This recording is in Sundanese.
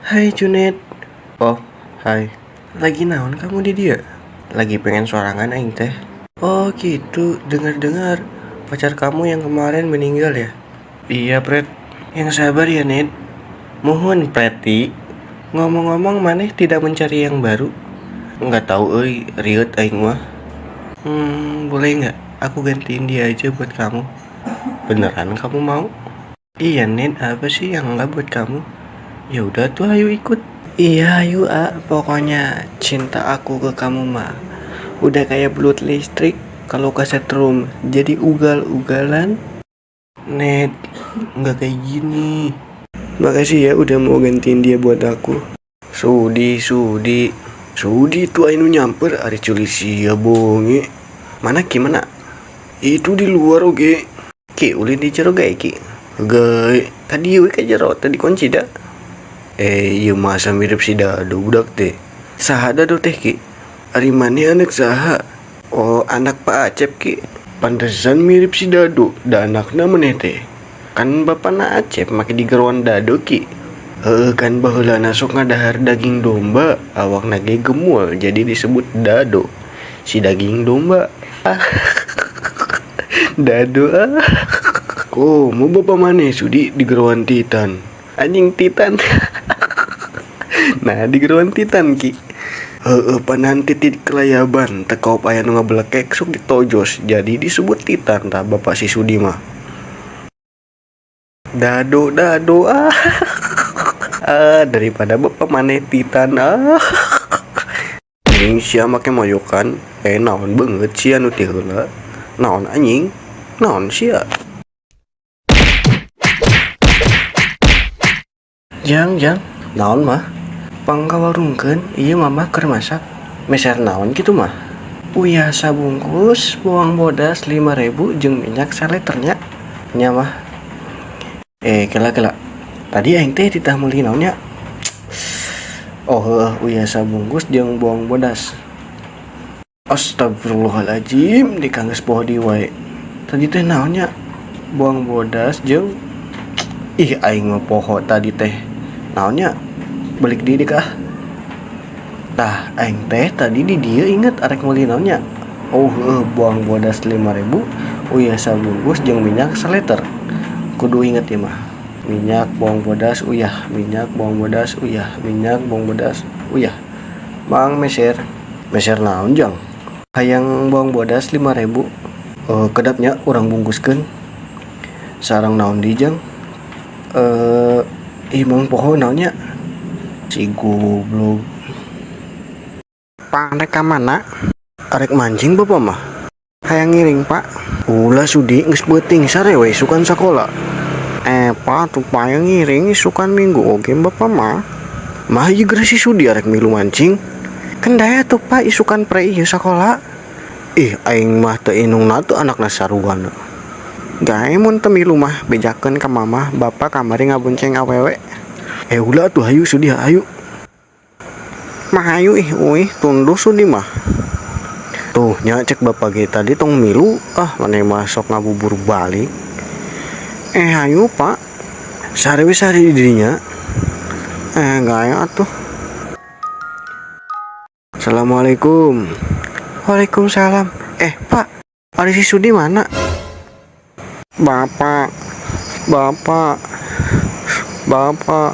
Hai Junet. Oh, hai. Lagi naon kamu di dia? Lagi pengen sorangan aing teh. Oh gitu, dengar-dengar pacar kamu yang kemarin meninggal ya? Iya, Pret. Yang sabar ya, Ned. Mohon, Preti. Ngomong-ngomong, maneh tidak mencari yang baru? Nggak tahu euy, rieut aing mah. Boleh nggak? Aku gantiin dia aja buat kamu. Beneran kamu mau? Iya, Ned, apa sih yang nggak buat kamu? Ya udah tuh, ayo ikut. Iya, ayo, A. Pokoknya cinta aku ke kamu mah udah kayak belut listrik kalau kesetrum, jadi ugal-ugalan. Ned, nggak kayak gini. Makasih ya udah mau gantiin dia buat aku. Sudi, sudi. Sudi tuh anu nyamper ari culi sia bonge. Mana Ki, mana? Itu di luar oge. Ki, ulin di jero gae Ki. Gae, tadi we ka jero tadi kunci dah. Eh, ieu masa mirip si Dado budak teh. Saha Dado teh Ki? Ari maneh anak saha? Oh, anak Pak Acep Ki. Pantesan mirip si Dado, da anakna maneh teh. Kan bapana Acep make digeroan Dado Ki. Heeh, kan baheulana sok ngadahar daging domba, awakna ge gemul jadi disebut Dado. Si daging domba. Dado ah. Komo bapak maneh sudi digeroan Titan. Anjing Titan. Nah, digeroan Titan Ki. Heeh, panan titit kelayaban teu kaop aya nu ngabelekek sok ditojos jadi disebut Titan tah bapak si Sudi mah. Dado dado ah. Ah, daripada bapak maneh Titan ah. Anjing sia make moyokan, eh naon beungeut sia nu ti heula. Naon anjing? Naon sia? Jang, jang, naon mah? Pangkawarungkeun ieu mama keur masak. Meser naon kitu mah? Uyah sabungkus, bawang bodas 5.000 jeung minyak saliternya. Nya mah. Eh, kela kela. Tadi aing teh ditah meuli naon nya? Oh, heueuh, uyah sabungkus jeung bawang bodas. Astagfirullahaladzim, dikangges poho deui wae. Tadi teh naon nya? Bawang bodas jeung ih aing mah poho tadi teh. Naon nya? Balik deui kah? Tah, aing teh tadi di dieu inget arek meuli naon nya? Oh, heueuh, bawang bodas 5.000, uyah sabungkus jeung minyak saliter. Kudu inget ieu mah. Minyak bawang bodas uyah, minyak bawang bodas uyah, minyak bawang bodas uyah. Mang meser. Meser naon jang? Hayang bawang bodas 5.000. Kedapnya urang bungkuskeun. Sarang naon deui jang? Ih mang poho naon nya? Si goblok. Pak rek ka mana? Arek mancing bapak mah. Hayang ngiring pak. Ulah sudi geus beuting sare we isukan sakola. Eh pak tuh payang ngiring isukan minggu oge bapak mah. Mah ieu geura si Sudi arek milu mancing. Kendaya tuh pak isukan pre ieu sakola. Ih aing mah teu inungna tuh anakna saruana. Gae mun teu milu mah bejakeun ka mamah bapak kamari ngabonceng awewe. Eh ulah tuh hayu Sudi hayu. Mah hayu ih uih tunduh Sudi mah. Tuh nya cek bapak ge tadi tong milu ah maneh mah sok ngabubur balik. Eh hayu pak. Sare we sare di dinya. Eh gae atuh. Assalamualaikum. Waalaikumsalam. Eh pak, ari si Sudi mana? Bapak, bapak, bapak.